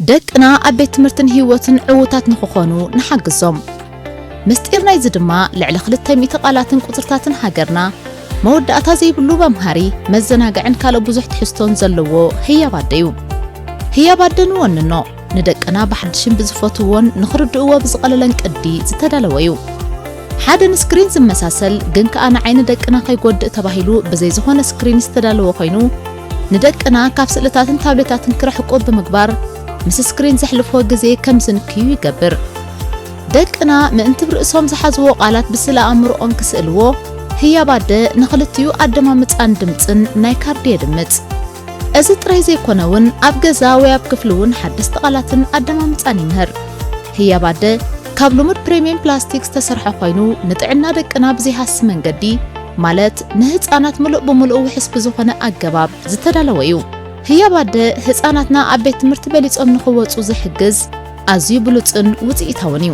ደቅና ኣብ ቤት ትምህርትን ህይወትን ዕዉታት ንኽኾኑ ንሓግዞም። ምስጢር ናይዚ ድማ ልዕሊ ክልተ ሚእቲ ቃላትን ቁጽርታትን ሃገርና መወዳእታ ዘይብሉ መምሃሪ፣ መዘናግዕን ካልእ ብዙሕ ትሕዝቶን ዘለዎ ህያብ ኣደ እዩ። ህያብ ኣደ ንወንኖ፣ ንደቅና ብሓድሽን ብዝፈትውዎን ንኽርድእዎ ብዝቐለለን ቅዲ ዝተዳለወ እዩ። ሓደ ንስክሪን ዝመሳሰል ግን ከኣ ንዓይኒ ደቅና ከይጎድእ ተባሂሉ ብዘይ ዝኾነ ስክሪን ዝተዳለወ ኮይኑ፣ ንደቅና ካብ ስእልታትን ታብሌታትን ክርሕቁ ብምግባር ምስ ስክሪን ዘሕልፍዎ ግዜ ከም ዝንክዩ ይገብር። ደቅና ምእንቲ ብርእሶም ዝሓዝዎ ቃላት ብስእለ ኣእምሮኦም ክስእልዎ፣ ህያብ ኣደ ንኽልቲኡ ኣደማምጻን ድምጽን ናይ ካርዲ የድምጽ። እዚ ጥራይ ዘይኮነ እውን ኣብ ገዛ ወይ ኣብ ክፍሊ እውን ሓደስቲ ቃላትን ኣደማምጻን ይምህር። ህያብ ኣደ ካብ ልሙድ ፕሪምየም ፕላስቲክ ዝተሰርሐ ኮይኑ ንጥዕና ደቅና ብዘይሃሲ መንገዲ ማለት ንህጻናት ምሉእ ብምሉእ ውሕስ ብዝኾነ ኣገባብ ዝተዳለወ እዩ። ህያብ ኣደ ህጻናትና ኣብ ቤት ትምህርቲ በሊጾም ንኽወጹ ዝሕግዝ ኣዝዩ ብሉጽን ውጽኢታውን እዩ።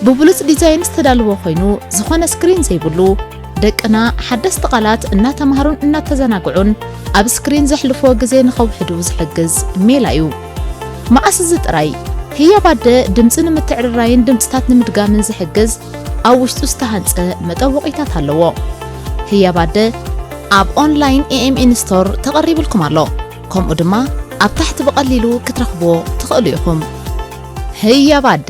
ብብሉጽ ዲዛይን ዝተዳለወ ኮይኑ ዝኾነ ስክሪን ዘይብሉ፣ ደቅና ሓደስቲ ቃላት እናተማሃሩን እናተዘናግዑን ኣብ ስክሪን ዘሕልፍዎ ግዜ ንኸውሕዱ ዝሕግዝ ሜላ እዩ። መዓስ እዚ ጥራይ፣ ህያብ ኣደ ድምጺ ንምትዕርራይን ድምጽታት ንምድጋምን ዝሕግዝ ኣብ ውሽጡ ዝተሃንጸ መጠወቒታት ኣለዎ። ህያብ ኣደ ኣብ ኦንላይን ኤኤምኤን ስቶር ተቐሪብልኩም ኣሎ። ከምኡ ድማ ኣብ ታሕቲ ብቐሊሉ ክትረኽብዎ ትኽእሉ ኢኹም። ህያብ ኣደ።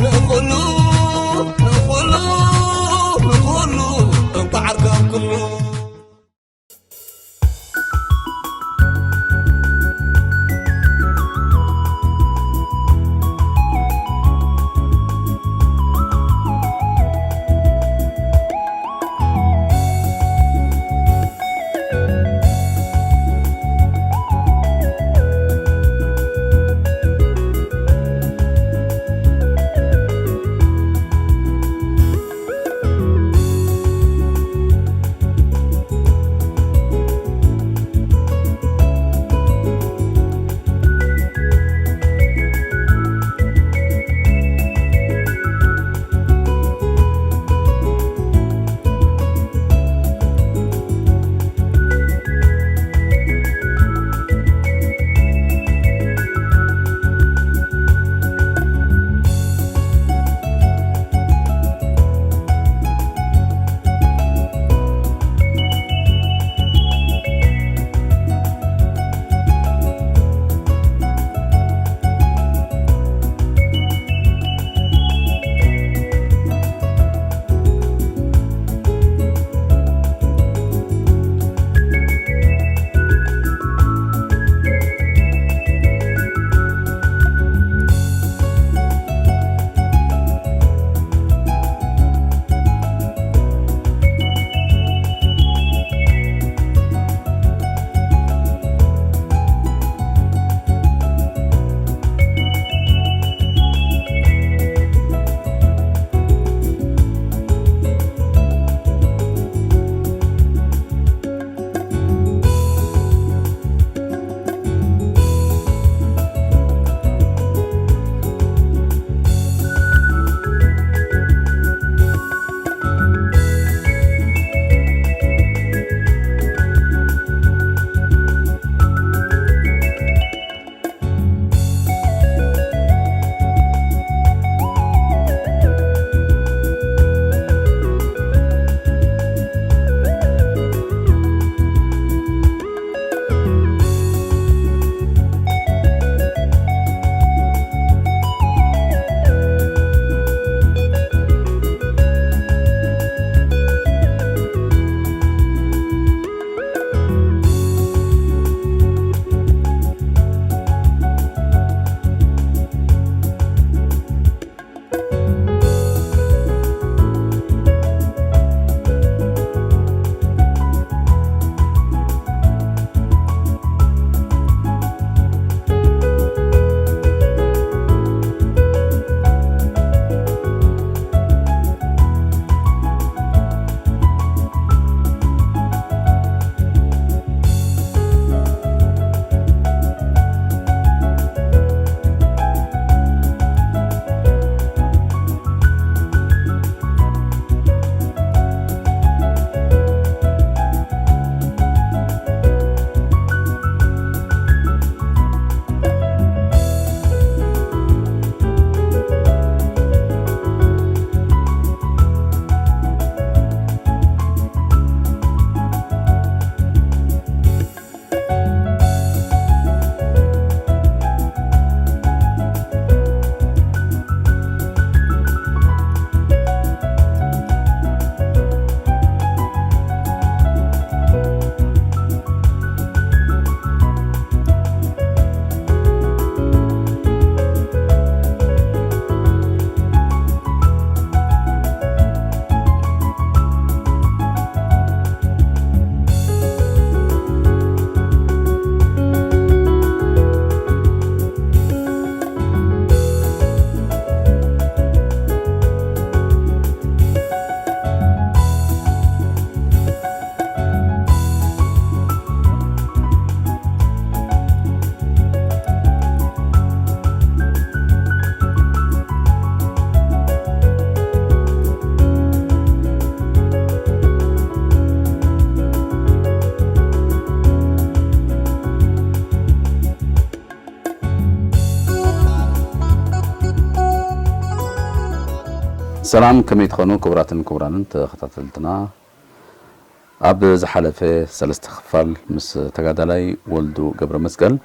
ንኹሉ፣ ንኹሉ፣ ንኹሉ፣ እንኳዕ ዓርካም ኩሉ። ሰላም፣ ከመይ ትኾኑ ክቡራትን ክቡራንን ተኸታተልትና? ኣብ ዝሓለፈ ሰለስተ ክፋል ምስ ተጋዳላይ ወልዱ ገብረ መስቀል፣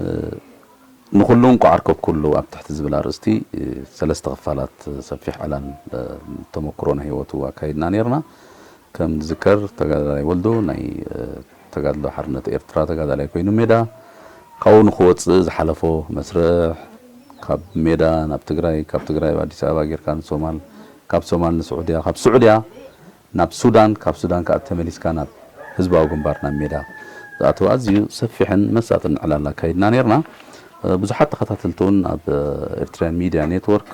እ፣ ንኹሉ እንቋዕ ኣርከብኩሉ ኣብ ትሕቲ ዝብል ኣርእስቲ፣ እ፣ ሰለስተ ክፋላት ሰፊሕ ዕላል፣ እ፣ ተመክሮ ናይ ህይወቱ ኣካይድና ነይርና። ከም ዝዝከር ተጋዳላይ ወልዱ ናይ፣ እ፣ ተጋድሎ ሓርነት ኤርትራ ተጋዳላይ ኮይኑ ሜዳ ካብኡ ንክወፅእ ዝሓለፎ መስርሕ፣ ካብ ሜዳ ናብ ትግራይ፣ ካብ ትግራይ ኣብ ኣዲስ ኣበባ ጌርካ ንሶማል፣ ካብ ሶማል ንስዑድያ፣ ካብ ስዑድያ ናብ ሱዳን፣ ካብ ሱዳን ከዓ ተመሊስካ ናብ ህዝባዊ ግንባር ናብ ሜዳ ዝኣተወ ኣዝዩ ሰፊሕን መሳጥን ዕላል ኣካይድና ነይርና። እ፣ ብዙሓት ተኸታተልቲ እውን ኣብ፣ እ፣ ኤርትራውያን ሚድያ ኔትወርክ፣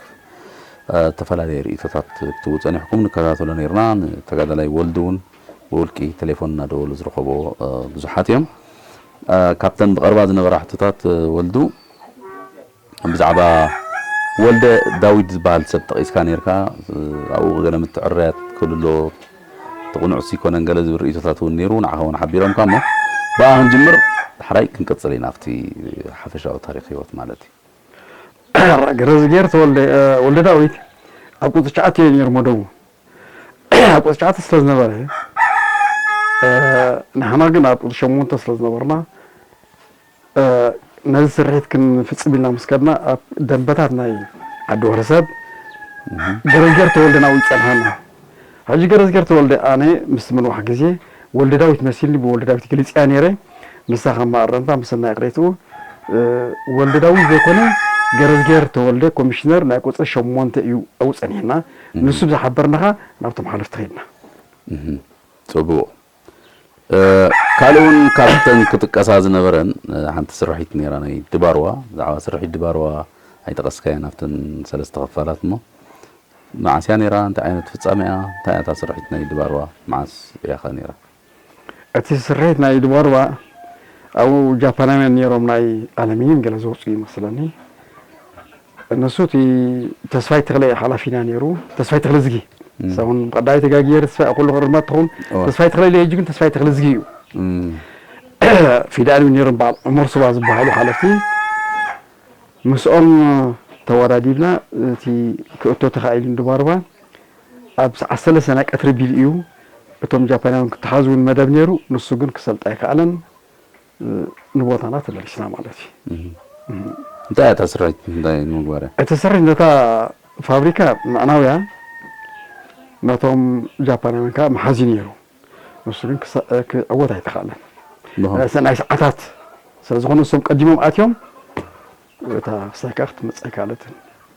እ፣ ዝተፈላለዩ ርእይቶታት ክትህቡ ጸኒሕኩም ንከታተሎ ነይርና። ንተጋዳላይ ወልዱ እውን ብውልቂ ቴሌፎን እናደወሉ ዝረኸብዎ፣ እ፣ ብዙሓት እዮም። እ፣ ካብተን ብቐርባ ዝነበራ ሕቶታት፣ እ፣ ወልዱ ብዛዕባ ወልደ ዳዊት ዝበሃል ሰብ ጠቒስካ ነይርካ። ኣብኡ ገለ ምትዕርራያት ክህሉ ኣለዎ፣ እቲ ቅኑዕሲ ኣይኮነን ገለ ዝብል ርእይቶታት እውን ነይሩ፣ ንዓኻ እውን ሓቢሮምካ። እሞ ብኣ ክንጅምር፣ ዳሕራይ ክንቅጽል ኢና ኣብቲ ሓፈሻዊ ታሪኽ ህይወት ማለት እዩ። ገረዝጌር ተወልደ፣ እ፣ ወልደ ዳዊት ኣብ ቁጽሪ ትሽዓተ እዩ ነይሩ መደቡ። ኣብ ቁጽሪ ትሽዓተ ስለ ዝነበረ፣ እ፣ ንሕና ግን ኣብ ቁጽሪ ሸሞንተ ስለ ዝነበርና፣ እ፣ ነዚ ስርሒት ክንፍጽም ኢልና ምስ ከድና፣ ኣብ ደንበታት ናይ ዓዲ ወረሰብ እህ። ገረዝጌር ተወልደ ናብኡ ይጸንሓና። ሕጂ ገረዝጌር ተወልደ ኣነ ምስ ምንዋሕ ግዜ ወልደ ዳዊት መሲልኒ፣ ብወልደ ዳዊት ገሊጽያ ነይረ። ንሳ ከም መኣረምታ ምስ ሰናይ ቅሬትኡ፣ እ፣ ወልደ ዳዊት ዘይኮነ ገረዝጌር ተወልደ ኮሚሽነር ናይ ቁጽሪ ሸሞንተ እዩ ኣብኡ ጸኒሕና። እህ። ንሱ ብዝሓበርናኻ ናብቶም ሓለፍቲ ኸድና። እህ። ጽቡቕ። እ፣ ካልእ እውን ካብተን ክጥቀሳ ዝነበረን፣ እ፣ ሓንቲ ስርሒት ነይራ ናይ ድባርዋ። ብዛዕባ ስርሒት ድባርዋ ኣይጠቐስካያን ኣብተን ሰለስተ ክፋላት። እሞ መዓስ እያ ነይራ? እንታይ ዓይነት ፍጻመ እያ? እንታይ እያ እታ ስርሒት ናይ ድባርዋ? መዓስ እያ ኸ ነይራ? እቲ ስርሒት ናይ ድባርዋ ኣብኡ ጃፓናውያን ነይሮም፣ ናይ ኣለሚንየም ገለ ዘውፅኡ ይመስለኒ። እነሱ እቲ ተስፋይ ተኽለ ሓላፊና ነይሩ። ተስፋይ ተኽለ ዝጊ። እም። ሰውን ቀዳይ ተጋጊየ ተስፋይ ኩሉ ክርማ ትኸውን። እወ። ተስፋይ ተኽለ ኢለ፣ ሕጂ ግን ተስፋይ ተኽለ ዝጊ እዩ። እም። ፊዳል እውን ነይሮም፣ በዓል ዑመር ሱባ ዝበሃሉ ሓለፍቲ። ምስኦም ተወዳዲብና፣ እቲ ክእቶ ተኻኢሉ ድባርባ ኣብ ሰዓት ሰለስተ ናይ ቀትሪ ቢል እዩ። እቶም ጃፓናውያን ክተሓዙ እውን መደብ ነይሩ። ንሱ ግን ክሰልጥ ኣይከኣለን። ንቦታና ተመሊስና ማለት እዩ። እህ። እህ። እንታይ እያ እታ ስርሒት? እንታይ ንምግባር እያ? እቲ ስርሒት ነታ ፋብሪካ ምዕናው እያ፣ ነቶም ጃፓናውያን ከዓ መሓዝ እዩ ነይሩ። ንሱ ግን ክሰ-፣ ክዕወት ኣይተኻእለን። ብኸም? እ፣ ሰናይ ሰዓታት ስለ ዝኾኑ፣ እሶም ቀዲሞም ኣትዮም፣ እታ ክሳይ ከዓ ክትመጽእ ኣይከኣለትን፣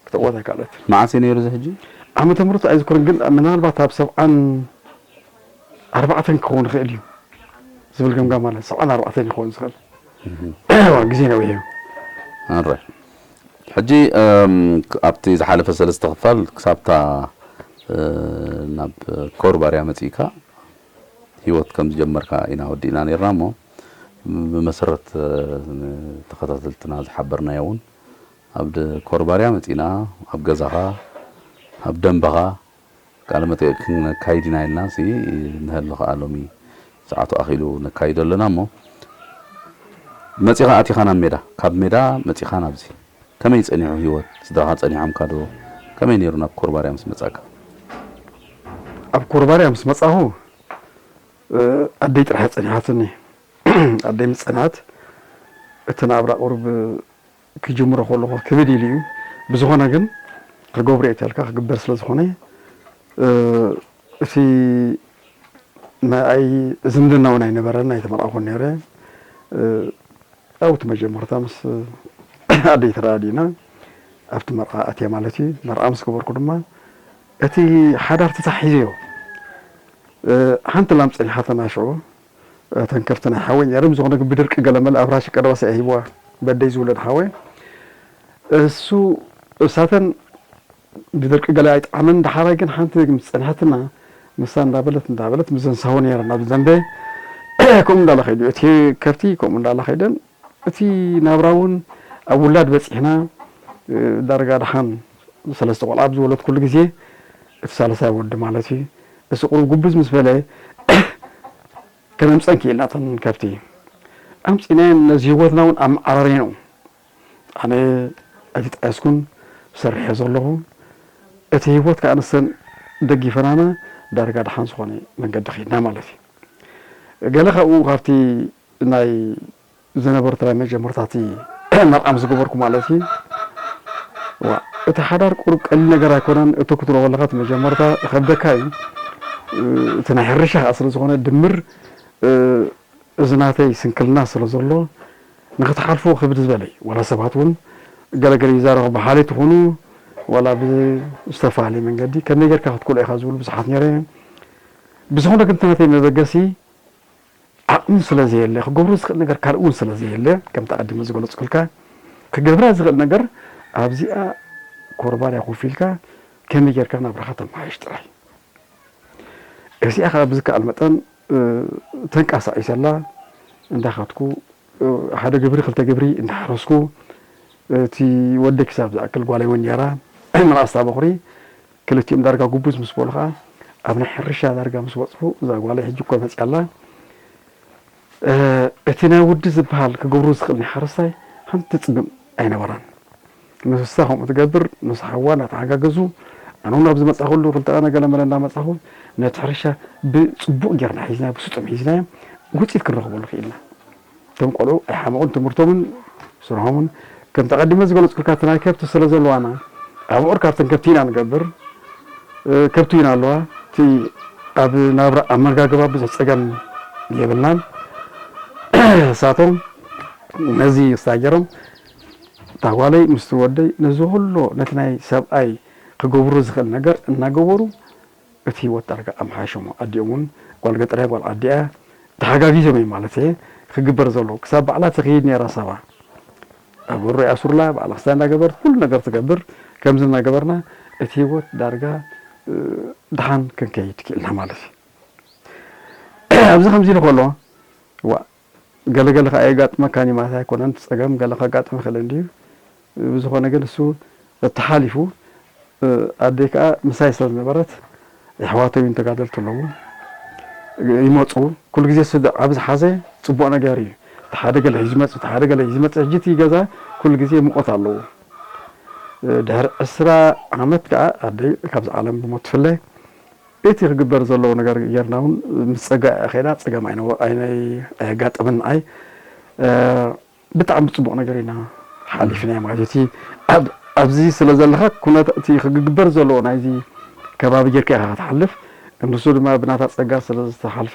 ክትዕወት ኣይከኣለትን። መዓስ እዩ ነይሩ እዚ ሕጂ? ዓመተ ምህረቱ ኣይዝክርን፣ ግን ምናልባት ኣብ ሰብዓን ኣርባዕተን ክኸውን ይኽእል እዩ ዝብል ገምጋም ኣሎ። ሰብዓን ኣርባዕተን ይኸውን ዝኽእል። እህ። ግዜ ነዊሕ እዩ። ኣረ። ሕጂ፣ እም፣ ኣብቲ ዝሓለፈ ሰለስተ ክፋል ክሳብታ፣ እ፣ ናብ ኮር ባርያ መጺእካ ህይወት ከም ዝጀመርካ ኢና ወዲእና ነይርና። እሞ ብመሰረት፣ እ፣ ንተኸታተልትና ዝሓበርናዮ እውን ኣብ ድ-፣ ኮር ባርያ መጺእና፣ ኣብ ገዛኻ፣ ኣብ ደንበኻ፣ ቃለ መጠይቕ ክነካይድ ኢና ኢልና ሲ ንሀሊ ኸዓ ሎሚ ሰዓቱ ኣኺሉ ነካይዶ ኣለና። እሞ መጺኻ ኣቲኻ ናብ ሜዳ፣ ካብ ሜዳ መጺኻ ናብዚ ከመይ ጸኒሑ ህይወት? ስድራኻ ጸኒሖምካ ዶ? ከመይ ነይሩ ናብ ኮርባርያ ምስ መጻእካ? ኣብ ኮርባርያ ምስ መጻኹ፣ እ፣ ኣደይ ጥራሕ ጸኒሓትኒ። ኣደይ ምስ ጸንሐት እቲ ናብራ ቁሩብ ክጅምሮ ከለኹ ክብድ ኢሉ እዩ። ብዝኾነ ግን ክገብሮ እየ ተልካ ክግበር ስለ ዝኾነ፣ እ፣ እቲ ንኣይ ዝምድና እውን ኣይነበረን፣ ኣይተመርዓኹን ነይረ። እ፣ ኣብቲ መጀመርታ ምስ ኣደይ ተረዳዲእና ኣብቲ መርዓ ኣትየ ማለት እዩ። መርዓ ምስ ገበርኩ ድማ እቲ ሓዳር ተታሒዘዮ። እ፣ ሓንቲ ላም ጸኒሓትና ሽዑ። እተን ከብቲ ናይ ሓወይ ነይረን፣ ብዝኾነ ግን ብድርቂ ገለ መለ ኣብ ራሺ ቀረባ ሰ ሂብዋ በደይ ዝውለድ ሓወይ። እሱ፣ እሳተን ብድርቂ ገለ ኣይጠዓመን፣ ደሓራይ ግን ሓንቲ ምስ ጸንሐትና፣ ምሳ እንዳበለት፣ እንዳበለት፣ ምስዘን ሳሆ ነይረን፣ ኣብዚ ዘንበ፣ ከምኡ እንዳለ ከይዱ። እቲ ከብቲ ከምኡ እንዳለ ከይደን፣ እቲ ናብራ እውን ኣብ ውላድ በጺሕና፣ እ፣ ዳርጋ ደሓን ሰለስተ ቆልዓ ኣብ ዝወለድኩሉ ግዜ፣ እቲ ሳልሳይ ወዲ ማለት እዩ፣ እሱ ቁሩብ ጉብዝ ምስ በለ፣ ከነምፀን ክኢልና እተን ከብቲ። ኣምፂናየን ነዚ ህይወትና እውን ኣመዓራሪኖ። ኣነ ኣይተጣየስኩን፣ ሰሪሐ ዘለኹ። እቲ ህይወት ከዓ ንሰን ደጊፈናና ዳርጋ ደሓን ዝኾነ መንገዲ ኸይድና ማለት እዩ። ገለ ካብኡ ካብቲ ናይ ዝነበሩ ናይ መጀመርታቲ መርዓ ምስ ገበርኩ ማለት እዩ። ዋ፣ እቲ ሓዳር ቁሩብ ቀሊል ነገር ኣይኮነን። እቲ ክትብሎ ከለኻ እቲ መጀመርታ ይኸብደካ እዩ። እቲ ናይ ሕርሻ ከዓ ስለ ዝኾነ ድምር እዚ ናተይ ስንክልና ስለ ዘሎ ንክትሓልፎ ክብድ ዝበለ እዩ። ዋላ ሰባት እውን ገለገለ ይዛረቡ ብሓልዮት ይኹኑ ዋላ ብዝተፈላለየ መንገዲ ከመይ ጌርካ ክትክእሎ ኢኻ ዝብሉ ብዙሓት ነይረ። ብዝኾነ ግን እቲ ናተይ መበገሲ ዓቕሚ ስለ ዘየለ ክገብሮ ዝኽእል ነገር ካልእ እውን ስለ ዘየለ ከምቲ ኣቐዲመ ዝገለፅኩልካ ክገብራ ዝኽእል ነገር ኣብዚኣ ኮርባርያ ኮፍ ኢልካ ከመይ ጌርካ ናብራኻ ተመሓይሽ ጥራይ። እዚኣ ከዓ ብዝከኣል መጠን ተንቀሳቒሰላ እንዳኸድኩ ሓደ ግብሪ ክልተ ግብሪ እንዳሓረስኩ እቲ ወደይ ክሳብ ዝኣክል ጓለይ እውን ነይራ መናእስታ በኹሪ ክልቲኦም ዳርጋ ጉቡዝ ምስ በሉ ከዓ ኣብ ናይ ሕርሻ ዳርጋ ምስ በፅሑ እዛ ጓለይ ሕጂ እኮ መፅያ ኣላ እቲ ናይ ወዲ ዝበሃል ክገብሩ ዝኽእል ናይ ሓረስታይ ሓንቲ ፅግም ኣይነበራን። ንሳ ከምኡ ትገብር፣ ምስ ሓዋ እናተሓጋገዙ ኣነ እውን ኣብ ዝመፃኹሉ ክልተ ቀነ ገለ መለ እንዳመፃኹ ነቲ ሕርሻ ብፅቡቕ ጌርና ሒዝናዮ፣ ብስጡም ሒዝናዮ ውፅኢት ክንረኽበሉ ክኢልና። እቶም ቆልዑ ኣይሓመቑን፣ ትምህርቶምን ስርሖምን ከምቲ ኣቐዲመ ዝገለፅኩልካ እቲ ናይ ከብቲ ስለ ዘለዋና ኣብዑር ካብተን ከብቲ ኢና ንገብር። ከብቱ ኢና ኣለዋ እቲ ኣብ ናብራ ኣመጋግባ ብዙሕ ፀገም የብልናን። እሳቶም ነዚ ስታጀሮም እታ ጓለይ ምስቲ ወደይ ነዚ ኩሎ ነቲ ናይ ሰብኣይ ክገብሩ ዝኽእል ነገር እናገበሩ እቲ ህይወት ዳርጋ ኣምሓይሾሞ ኣዲኦም እውን ጓል ገጠርያ ጓል ዓዲያ ተሓጋጊዞም እዮም ማለት እየ ክግበር ዘለዎ ክሳብ ባዕላ ትኽይድ ነይራ ሰባ ኣብ ወሮ ይኣስሩላ ባዕላ ክስታይ እንዳገበርት ኩሉ ነገር ትገብር ከምዚ እናገበርና እቲ ህይወት ዳርጋ ድሓን ክንከይድ ክኢልና ማለት እዩ ኣብዚ ከምዚ ኢሉ ከሎ ዋ ገለገለ ከዓ የጋጥመካን እዩ ማለት ኣይኮነን ፀገም ገለ ከጋጥም ይኽእል እንድዩ ብዝኾነ ግን እሱ ተሓሊፉ ኣደይ ከዓ ምሳይ ስለ ዝነበረት ኣሕዋተይ እውን ተጋደልቲ ኣለዉ ይመፁ ኩሉ ግዜ እሱ ዓብ ዝሓዘ ፅቡቕ ነገር እዩ ተሓደ ገለ እዩ ዝመፅ ተሓደ ገለ እዩ ዝመፅ ሕጂ እቲ ገዛ ኩሉ ግዜ ሙቐት ኣለዎ ድሕሪ ዕስራ ዓመት ከዓ ኣደይ ካብዚ ዓለም ብሞት ትፍለ እቲ ክግበር ዘለዎ ነገር ጌርና እውን ምስ ፀጋ ከይዳ ፀገም ኣየጋጠመን ንዓይ ብጣዕሚ ብፅቡቕ ነገር ኢና ሓሊፍናዮ ማለት እዩ። እቲ ኣብ- ኣብዚ ስለ ዘለኻ ኩነት እቲ ክግበር ዘለዎ ናይዚ ከባቢ ጌርካ ኢኻ ክትሓልፍ። ንሱ ድማ ብናታ ፀጋ ስለ ዝተሓልፈ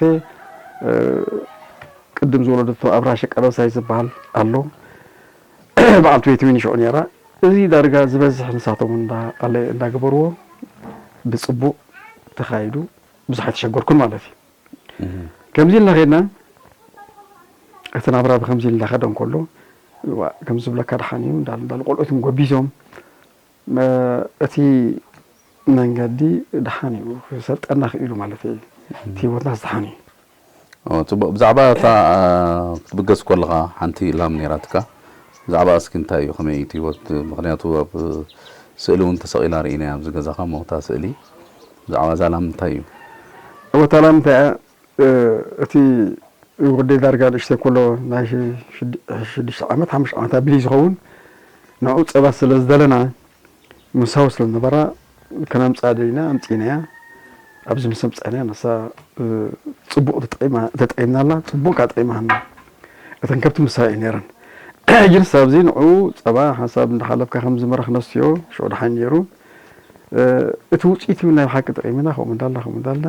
እ፣ ቅድም ዝወለደቶ ኣብራሸ ቀረሳይ ዝበሃል ኣሎ። በዓልቲ ቤት እውን ሽዑ ነይራ። እዚ ዳርጋ ዝበዝሕ ንሳቶም እንዳ- ኣለ- እንዳገበርዎ ብፅቡቕ ተኻይዱ ብዙሕ ኣይተሸገርኩን ማለት እዩ። ከምዚ ኢልና ኸድና እቲ ናብራ ብከምዚ ኢልና ኸደ እንከሎ ዋ፣ ከም ዝብለካ ድሓን እዩ እንዳሉ እንዳሉ ቆልኦትም ጎቢዞም መ- እቲ መንገዲ ድሓን እዩ ክሰልጠና ክኢሉ ማለት እዩ። እቲ ህይወትና ዝድሓን እዩ። ኦ፣ ጽቡቕ። ብዛዕባ እታ፣ ኣ፣ ክትብገስ ከለኻ ሓንቲ ላም ነይራትካ። ብዛዕባ እስኪ እንታይ እዩ፣ ከመይ እዩ እቲ ህይወት? ምኽንያቱ ኣብ ስእሊ እውን ተሰቒላ ርኢናያ ኣብዚ ገዛኻ እሞ እታ ስእሊ። ብዛዕባ እዛ ላም እንታይ እዩ? እወ፣ እታ ላም እንታይ እያ? እ፣ እቲ ወደይ ዳርጋ ንእሽተይ ከሎ ናይ ሽ-፣ ሽድ-፣ ሽዱሽተ ዓመት፣ ሓሙሽተ ዓመት ኣቢሉ እዩ ዝኸውን። ንዕኡ ጸባ ስለ ዝደለና፣ ምሳው ስለ ዝነበራ፣ ከነምጽኣ ደሊና ኣምጺእናያ። ኣብዚ ምስ ኣምጻእናያ፣ ንሳ፣ እ፣ ጽቡቕ ተጠቒማ-፣ ተጠቒምናላ፣ ጽቡቕ ከኣ ጠቒማና። እተን ከብቲ ምሳይ እየን ነይረን። ሕጂ ንሳ ኣብዚ ንዕኡ ጸባ ሓንሳብ እንዳሓለብካ ከም ዝመራ ክነስትዮ፣ ሽዑ ደሓን ነይሩ። እ፣ እቲ ውጽኢት እውን ናይ ብሓቂ ጠቒምና፣ ከምኡ እንዳልና፣ ከምኡ እንዳልና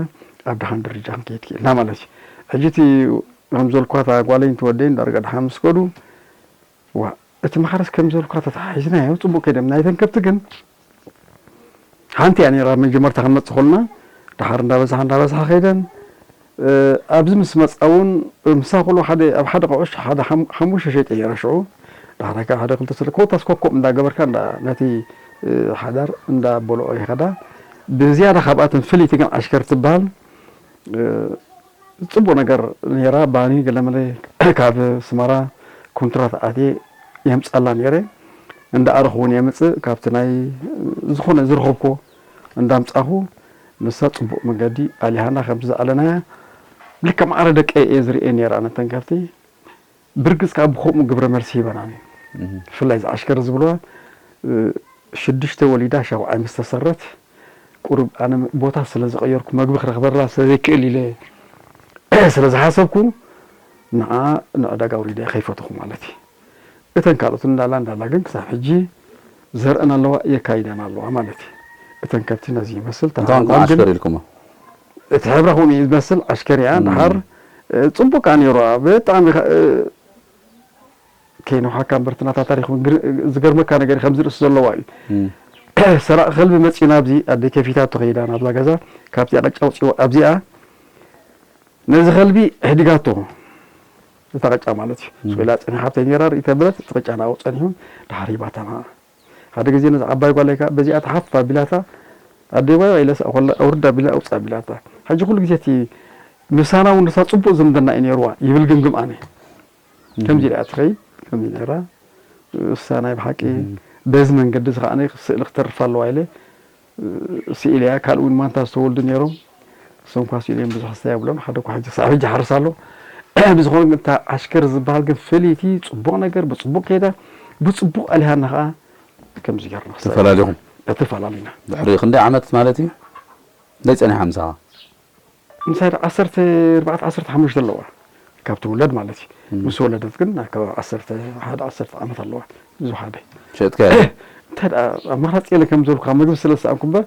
ኣብ ደሓን ደረጃ ክንከይድ ክኢልና ማለት እዩ። ሕጂ እቲ ከም ዘልኳ እታ ጓለይን እቲ ወደይን ዳርጋ ደሓን ምስ ከዱ፣ ዋ፣ እቲ ማሕረስ ከም ዘልኳ ተተሓሒዝናዮ፣ ጽቡቕ ከይደም። ናይተን ከብቲ ግን ሓንቲ እያ ነይራ፣ መጀመርታ ክንመጽእ ከለና፣ ደሓር እንዳበዝሓ፣ እንዳበዝሓ ከይደን፣ እ፣ ኣብዚ ምስ መጻ እውን፣ ምሳ ኩሉ ሓደ፣ ኣብ ሓደ ቀውሽ ሓደ ሓም-፣ ሓሙሽተ ሸይጠ ነይረ ሽዑ። ደሓር ከኣ ሓደ ክልተ ስለ ኮታስ ኮኮብ እንዳገበርካ፣ እንዳ-፣ ነቲ፣ እ፣ ሓዳር እንዳበልኦ ይኸዳ። ብዝያዳ ካብኣተን ፍልይቲ ግን ዓሽከር ትበሃል፣ እ፣ ጽቡቕ ነገር ነይራ። ባኒ ገለመለ ካብ ኣስመራ ኮንትራት ኣትየ የምጻላ ነይረ። እንዳ ኣረኹ እውን የምጽእ፣ ካብቲ ናይ ዝኾነ ዝረኸብኮ እንዳምጻኹ፣ ንሳ ጽቡቕ መንገዲ ኣሊሃና ከምቲ ዝኣለናያ። ልክዕ ማዕረ ደቀይ እየ ዝርእየን ነይረ፣ ኣነ እተን ከብቲ። ብርግጽ ከኣ ብኸምኡ ግብረ መልሲ ሂበናኒ። እህ። ብፍላይ እዛ ዓሽከር ዝብልዋ፣ እ፣ ሽዱሽተ ወሊዳ ሻውዓይ ምስ ተሰረት፣ ቁሩብ ኣነ ቦታ ስለ ዝቐየርኩ፣ መግቢ ክረኽበላ ስለ ዘይክእል ኢለ ስለ ዝሓሰብኩ፣ ንዓ ንዕዳጋ ኣውሪደ ከይፈተኹ ማለት እዩ። እተን ካልኦት እንዳላ እንዳላ ግን ክሳብ ሕጂ ዘርእን ኣለዋ፣ የካይዳን ኣለዋ ማለት እዩ። እተን ከብቲ ነዚ ይመስል፣ እንታን ተሃልዋን ግን ዓሽከር ኢልኩሞ? እቲ ሕብራ ከምኡ እዩ ዝመስል፣ ዓሽከር እያ። እም። ደሓር፣ እ፣ ጽቡቅ ከኣ ነይሩ። ብጣዕሚ ከ-፣ እ፣ ከይንውሓካ እምበር እቲ ናታ ታሪኽ እውን ግር-፣ ዝገርመካ ነገር ከምዚ ርእሲ ዘለዋ እዩ። እም። ሰራቂ ከልቢ መጺኡ ናብዚ ኣደይ ከፊታቶ ከይዳ ናብዛ ገዛ፣ ካብቲ ቅጫ ኣውጺኡ ኣብዚኣ ነዚ ከልቢ ኣሕዲጋቶ፣ እታ ቅጫ ማለት እዩ። እም። ስቕ ኢላ ጸኒሓ ሃብተይ ነይራ፣ ርእይ ተብለት፣ እቲ ቅጫ ናብኡ ጸኒሑ፣ ደሓር ሂባታ ንዓ። ሓደ ግዜ ነዛ ዓባይ ጓለይ ከኣ በዚኣ ተሓፍ ኣቢላታ፣ ኣደይ ዋይ ዋይ ኢለ ሳእኾላ፣ ኣውርድ ኣቢላ፣ ኣውጽእ ኣቢላታ። ሕጂ ኩሉ ግዜ እቲ ምሳና እውን ንሳ ጽቡቕ ዝምድና እዩ ነይርዋ ይብል ግምግም ኣነ። እም። ከምዚ ኢላ እያ ትኸይድ፣ ከምዚ ነይራ። እሳ ናይ ብሓቂ እም። በዚ መንገዲ እዚ ከኣ ስእሊ ክተርፍ ኣለዋ ኢለ ስኢለያ። ካልእ እውን ማንታ ዝተወልዱ ነይሮም። እሶም እኳ ስኢለዮም ብዙሕ ክስታይ የብሎም። ሓደ እኳ ሕጂ ክሳብ ሕጂ ሓርስ ኣሎ። ብዝኾነ ግን እታ ዓሽከር ዝበሃል ግን ፍልይቲ፣ ጽቡቕ ነገር ብጽቡቕ ከይዳ፣ ብጽቡቕ ኣሊሃና ከኣ ከምዚ ጌርና ክስታይ ተፈላሊኹም? ተፈላሊና። ድሕሪ ክንደይ ዓመት ማለት እዩ? እንታይ ጸኒሓ ምሳኻ? ምሳይ ደ ዓሰርተ ኣርባዕተ ዓሰርተ ሓሙሽተ ኣለዋ። ካብ ትውለድ ማለት እዩ። እም። ምስ ወለደት ግን ኣብ ከባቢ ዓሰርተ ሓደ ዓሰርተ ዓመት ኣለዋ። ብዙ ሓደ። ሸጥካያ? እንታይ ደኣ ኣማራጺ የለ ከም ዘልኩ፣ ካብ መግቢ ስለ ዝሰኣንኩ እምበር፣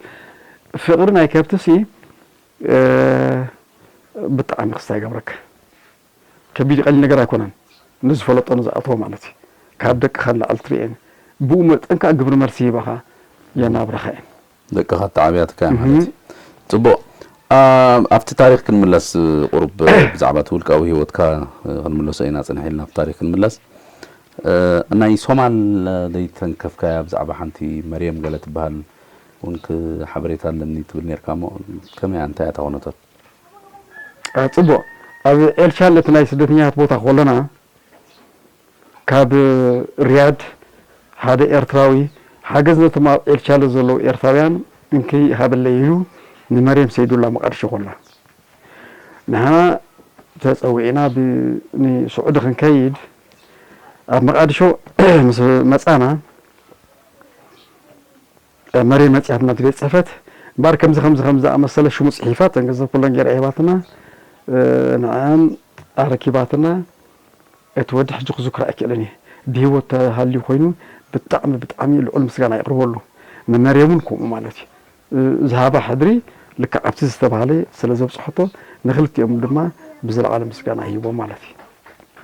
ፍቕሪ ናይ ከብትሲ፣ እ፣ ብጣዕሚ ክስታይ ይገብረካ። ከቢድ ቀሊል ነገር ኣይኮነን። ንዝፈለጦ ንዝኣተዎ ማለት እዩ። ካብ ደቅኻ ንላዕሊ ትርእየን። ብኡ መጠን ከኣ ግብሪ መልሲ ይህባኻ፣ የናብራኻ እየን። ደቅኻ ኣተዓብያትካ እያ እህ። ማለት እዩ። ጽቡቕ። ኣ-፣ ኣብቲ ታሪኽ ክንምለስ፣ ቁሩብ ብዛዕባ እቲ ውልቃዊ ህይወትካ ክንምለሶ ኢና ጽንሕ ኢልና፣ ኣብቲ ታሪኽ ክንምለስ። እ፣ ናይ ሶማል ደይተንከፍካያ ብዛዕባ ሓንቲ መርየም ገለ ትበሃል እውን ክ-፣ ሓበሬታ ኣለኒ ትብል ነርካ እሞ፣ ከመይ እያ? እንታይ እያ እታ ኩነታት? ኣ፣ ጽቡቕ። ኣብ ኤልቻል እቲ ናይ ስደተኛታት ቦታ ከለና፣ ካብ ሪያድ ሓደ ኤርትራዊ ሓገዝ ነቶም ኣብ ኤልቻለ ዘለዉ ኤርትራውያን እንክይ ሃበለይ ኢሉ ንመርየም ሰይዱላ መቃድሾ ኮላ። ንሕና ተጸዊዕና ብ-፣ ንስዑዲ ክንከይድ ኣብ መቃድሾ ምስ መጻና፣ መርየም መጺኣትና እቲ ቤት ጽሕፈት፣ እምበኣር ከምዚ፣ ከምዚ፣ ከምዚ ዝኣመሰለ ሽሙ ጽሒፋ፣ እተን ገንዘብ ኩለን ገይራ ሂባትና፣ እ፣ ንዕኣን ኣረኪባትና፣ እቲ ወዲ ሕጂ ክዝክሮ ኣይክእልን እየ። ብህይወት ተሃልዩ ኮይኑ ብጣዕሚ፣ ብጣዕሚ ልዑል ምስጋና የቕርበሉ። ንመርየም እውን ከምኡ ማለት እዩ። እ፣ ዝሃባ ሕድሪ ልክዕ ኣብቲ ዝተባህለ ስለ ዘብጽሐቶ፣ ንክልቲኦም ድማ ብዝለዓለ ምስጋና ሂቦም ማለት እዩ።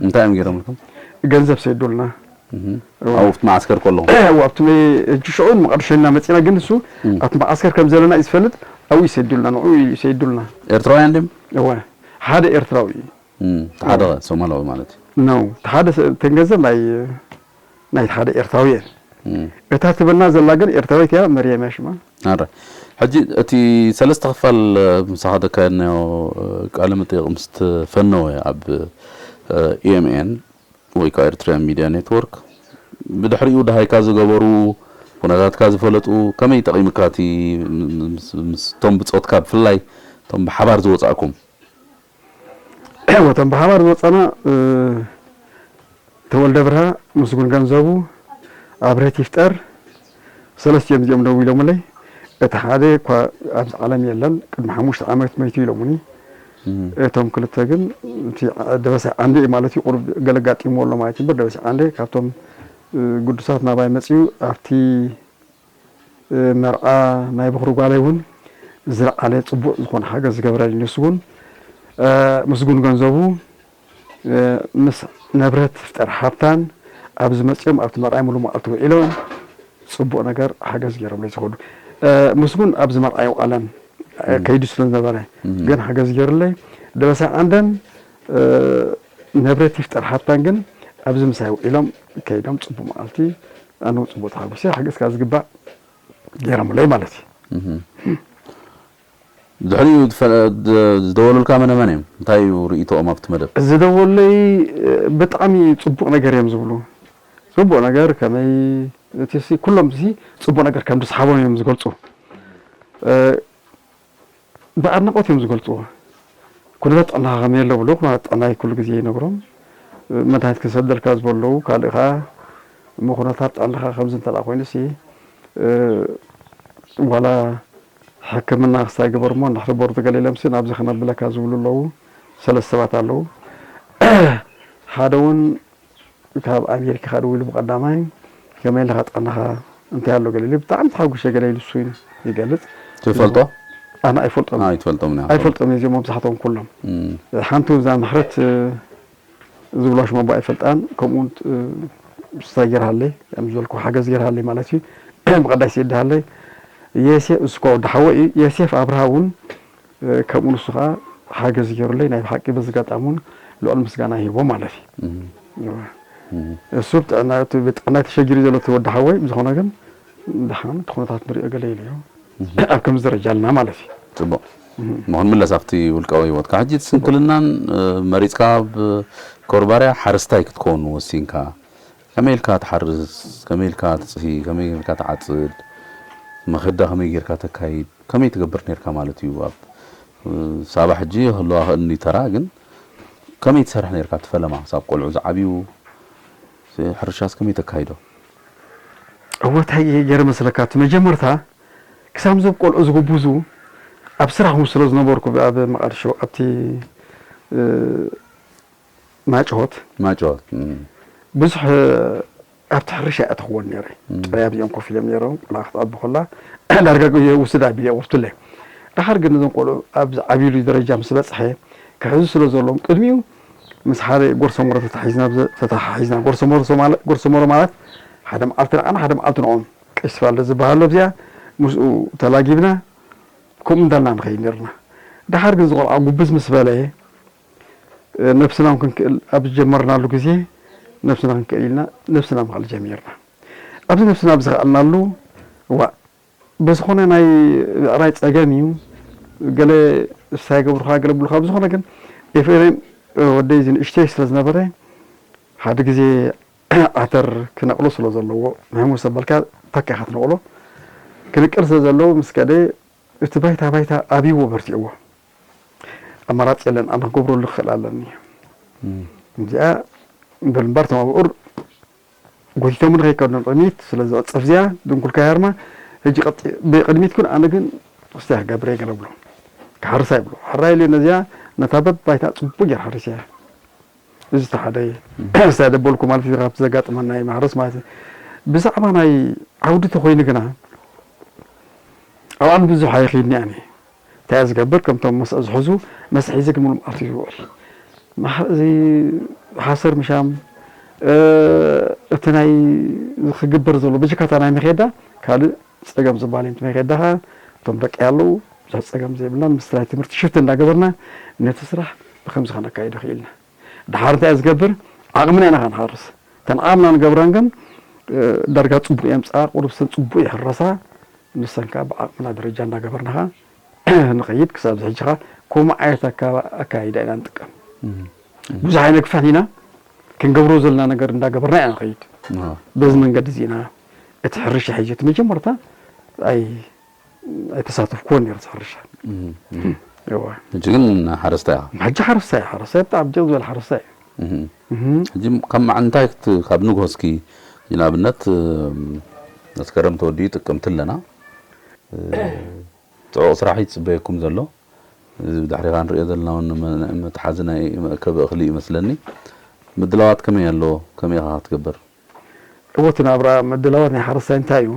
እንታይ እዮም ገይሮምልኩም? ገንዘብ ሰይዱልና። እህ። እዋ። ኣብቲ መዓስከር ከለኹም? እዋ፣ ኣብቲ መ-፣ ሕጂ ሽዑ ንመቓድሾ ኢና መጺና፣ ግን እሱ እም። ኣብቲ መዓስከር ከም ዘለና እዩ ዝፈልጥ፣ ኣብኡ እዩ ሰይዱልና፣ ንዕኡ እዩ ሰይዱልና። ኤርትራውያን ድዮም? እዋ። ሓደ ኤርትራዊ እዩ። እም፣ እቲ ሓደ እዋ። ሶማላዊ ማለት እዩ። ነው። እቲ ሓደ ሰ-፣ እተን ገንዘብ ናይ፣ ናይ ሓደ ኤርትራዊ እየን። እም። እታ ትብልና ዘላ ግን ኤርትራዊት እያ፣ መርየም እያ ሽማ። ኣረ፣ ሕጂ እቲ ሰለስተ ክፋል፣ እ፣ ምሳኻ ዘካየድናዮ፣ እ፣ ቃለ መጠይቕ ምስ ተፈነወ ኣብ፣ እ፣ ኢ ኤም ኤን ወይ ከዓ ኤርትራውያን ሚድያ ኔትወርክ፣ ብድሕሪኡ ደሃይካ ዝገበሩ፣ ኩነታትካ ዝፈለጡ፣ ከመይ ጠቒሙካ እቲ ም-፣ ምስ፣ ምስቶም ብጾትካ ብፍላይ እቶም ብሓባር ዝወጻእኩም? እወ፣ እቶም ብሓባር ዝወጻና፣ እ፣ ተወልደ ብርሃ፣ ምስጉን ገንዘቡ፣ ኣብርህት ይፍጠር፣ ሰለስቲኦም እዚኦም ደዊሎምለይ። እቲ ሓደ እኳ ኣብዚ ዓለም የለን፣ ቅድሚ ሓሙሽተ ዓመት መይቱ ኢሎምኒ። እም። እቶም ክልተ ግን፣ እቲ ደበሳይ ዓንደ እዩ ማለት እዩ፣ ቁሩብ ገለ ኣጋጢምዎ ኣሎ ማለት እዩ እምበር፣ ደበሳይ ዓንደ ካብቶም፣ እ፣ ግዱሳት ናባይ መጺኡ ኣብቲ እ፣ መርዓ ናይ በኹሪ ጓለይ እውን ዝለዓለ ጽቡቕ ዝኾነ ሓገዝ ዝገበረልኝ ንሱ እውን፣ እ፣ ምስጉን ገንዘቡ፣ እ፣ ምስ ነብረት ይፍጠር ሃብታን ኣብዚ መጺኦም ኣብቲ መርዓይ ሙሉእ መዓልቲ ውዒሎም ጽቡቕ ነገር ሓገዝ ገይሮምለይ ዝኸዱ። እ፣ ምስጉን ኣብዚ መርዓ ኣይወዓለን፣ እ፣ እም። ከይዱ ስለ ዝነበረ እም። ግን ሓገዝ ገይሩለይ። ደበሳይ ዓንደን፣ እ፣ ነብረት ይፍጠር ሃብታን ግን ኣብዚ ምሳይ ውዒሎም ከይዶም ጽቡቕ መዓልቲ ኣነ እውን ጽቡቕ ተሓጒሰ፣ ሓገዝካ ዝግባእ ገይሮምለይ ማለት እዩ። እህ። ድሕሪኡ ዝፈ-፣ ዝ-፣ ዝደወሉልካ መነ መን እዮም? እንታይ እዩ ርእይቶኦም ኣብቲ መደብ? ዝደወሉለይ፣ እ፣ ብጣዕሚ ጽቡቕ ነገር እዮም ዝብሉ። ጽቡቕ ነገር ከመይ፣ እቲ ሲ-፣ ኩሎም ሲ ጽቡቕ ነገር ከም ዝሰሓቦም እዮም ዝገልጹ። እ፣ ብኣድናቖት እዮም ዝገልጽዎ። ኩነታት ጥዕናኻ ከመይ ኣሎ ብሎ፣ ኩነታት ጥዕናይ ኩሉ ግዜ ይነግሮም። መድሃኒት ክንሰደልካ ዝበሉ ኣለዉ፣ ካልእ ከኣ እሞ ኩነታት ጥዕናኻ ከምዚ እንተ ደኣ ኮይኑሲ፣ እ፣ ዋላ ሕክምና ክሳይ ግበር እሞ እንድሕሪ ቦርድ ገለ ኢሎምሲ ናብዚ ክነብለካ ዝብሉ ኣለዉ። ሰለስተ ሰባት ኣለዉ። ሓደ እውን ካብ ኣሜሪካ ከድውሉ ብቐዳማይ ከመይ ኣለኻ ጥዕናኻ እንታይ ኣሎ ገለ ኢሉ ብጣዕሚ ተሓጒሰ ገለ ኢሉ እሱ ይገልጽ። ትፈልጦ? ኣነ ኣይፈልጦም ኣይትፈልጦም ና ኣይፈልጦም እዚኦም መብዛሕትኦም ኩሎም። ሓንቲ እዛ ምሕረት ዝብላ ሽም ኣቦ ኣይፈልጣን። ከምኡ እንታይ ገይርሃለይ ከም ዝበልኩ ሓገዝ ገይርሃለይ ማለት እዩ። ብቐዳይ ሲድሃለይ የሴፍ እስኮ ወዲ ሓወይ እዩ። የሴፍ ኣብርሃ እውን ከምኡ ንሱ ከዓ ሓገዝ ገይሩለይ ናይ ብሓቂ በዚ ኣጋጣሚ እውን ልዑል ምስጋና ይህቦ ማለት እዩ። እሱ ብጥዕና ተሸጊሩ ዘሎ እቲ ወዲ ሓወይ ብዝኾነ ግን ደሓን እቲ ኩነታት ንሪኦ ገለ ኢሉ እዩ ኣብ ከምዚ ደረጃ ኣለና ማለት እዩ። ፅቡቅ። ንክንምለስ ኣብቲ ውልቃዊ ህይወትካ ሕጂ እቲ ስንክልናን መሪፅካ ኣብ ኮርባርያ ሓረስታይ ክትከውን ወሲንካ ከመይ ኢልካ ትሓርስ ከመይ ኢልካ ትፅሂ ከመይ ኢልካ ትዓፅድ መኸዳ ከመይ ጌርካ ተካይድ ከመይ ትገብር ኔርካ ማለት እዩ ኣብ ሳባ ሕጂ ክህልዋ ክእል እኒ ተራ ግን ከመይ ትሰርሕ ኔርካ እቲ ፈለማ ሳብ ቆልዑ ዝዓብዩ ሕርሻስ ከመይ ተካይዶ እወ እንታይ ገይረ መስለካ እቲ መጀመርታ ክሳብ ዞም ቆልዑ ዝጉብዙ ኣብ ስራሕ እውን ስለ ዝነበርኩ ኣብ መቃድሾ ኣብቲ ማጭሆት ማጭሆት ብዙሕ ኣብቲ ሕርሻ እየ ኣተኽወን ነይረ። ጥራይ ኣብዚኦም ኮፍ ኢሎም ነይሮም ቆልዓ ክትዓቢ ከላ ዳርጋ ውስድ ኣቢለ ወርቱለይ። ደሓር ግን እዞም ቆልዑ ኣብ ዝዓብዩሉ ደረጃ ምስ በፅሐ ክሕዙ ስለ ዘለዎም ቅድሚኡ ምስ ሓደ ጎርሰመሮ ተታሒዝና ተታሓሒዝና ጎርሰመሮ ማለት ሓደ መዓልቲ ንዓና ሓደ መዓልቲ ንኦም ቀይስ ፋልደ ዝበሃል ኣሎ ኣብዚኣ ምስኡ ተላጊብና ከምኡ እንዳልና ንኸይድ ነርና። ደሓር ግን ዝቆልዓ ጉብዝ ምስ በለ ነብስና እውን ክንክእል ኣብ ዝጀመርናሉ ግዜ ነብስና ክንክእል ኢልና ነብስና ምኽኣል ጀሚርና። ኣብዚ ነብስና ኣብ ዝኸኣልናሉ እዋእ ብዝኾነ ናይ ምዕራይ ፀገም እዩ። ገለ እሳይ ገብሩኻ ገለ ብሉኻ ብዝኾነ ግን ኤፍሬም ወደይ እዚ ንእሽተይ ስለ ዝነበረ ሓደ ግዜ ዓተር ክነቕሎ ስለ ዘለዎ ንሕሙስ ኣበልካ ታካ ኢኻ ትነቕሎ ክንቅል ስለ ዘለዎ ምስ ከደ እቲ ባይታ ባይታ ኣብይዎ በርቲዕዎ ኣማራፂ የለን ኣነ ክገብረሉ ክኽእል ኣለኒ እዚኣ በል እምበር ተማብኡር ጎቲቶምን ከይከዱ ንቕድሚት ስለ ዝቕፅፍ እዚኣ ድንኩልካ ያርማ ሕጂ ብቅድሚት ኩን ኣነ ግን እስቲ ክገብረ ገለ ብሎ ክሓርሳ ይብሎ ሕራይ ኢሉ ነዚኣ ነታ በብ ባይታ ፅቡቅ ገይር ሓሪስ እያ እዚ ተሓደ እዩ። እሳ ደበልኩ ማለት እዩ ካብቲ ዘጋጥመና እዩ ማሕረስ ማለት እዩ። ብዛዕባ ናይ ዓውዲ ተኮይኑ ግና ኣብኣን ብዙሕ ኣይኽይድኒ ኣነ እንታይ እየ ዝገብር ከምቶም መስአ ዝሕዙ መስአ ሒዘ ግን ሙሉእ መዓልቲ ዝውዕል እዚ ሓሰር ምሻም እቲ ናይ ክግበር ዘሎ በጀካታ ናይ መኼዳ ካልእ ፀገም ዝበሃል እዩ መኼዳ ከዓ እቶም ደቂ ኣለዉ ብዙሕ ፀገም ዘይብልና ምስ ናይ ትምህርቲ ሽፍቲ እንዳገበርና ነቲ ስራሕ ብከምዚ ከነካይዶ ክኢልና ድሓር እንታይ ዝገብር ዓቕምና ኢና ክንሃርስ እተን ዓቕምና ንገብራን ግን ዳርጋ ፅቡቅ የምፅኣ ቁሩብ ሰን ፅቡቅ ይሕረሳ ንሰን ከዓ ብዓቕምና ደረጃ እንዳገበርናኻ ንኸይድ ክሳብ ሕጂ ከዓ ከምኡ ዓይነት ኣካይዳ ኢና ንጥቀም ብዙሕ ኣይነግፋን ኢና ክንገብሮ ዘለና ነገር እንዳገበርና ኢና ንኸይድ በዚ መንገዲ እዚ ኢና እቲ ሕርሻ ሕጂ እቲ መጀመርታ ኣይ ኣይተሳተፍኩዎን ነይረ ሕርሻ እዋ ሕጂ ግን ሓረስታይ ኢኻ ሕጂ ሓረስታይ ሓረስታይ ብጣዕሚ ጀው ዝበለ ሓረስታይ እዩ ሕጂ ካብ መዓልንታይ ካብ ንግሆ እስኪ ንኣብነት መስከረም ተወዲኡ ጥቅምቲ ኣለና ፅዑቕ ስራሕ እዩ ዝፅበየኩም ዘሎ እዚ ብድሕሪኻ ንሪኦ ዘለና እውን መትሓዚ ናይ መእከቢ እኽሊ እዩ መስለኒ ምድላዋት ከመይ ኣሎ ከመይ ኢኻ ክትገብር እወ እቲ ናብራ ምድላዋት ናይ ሓረስታይ እንታይ እዩ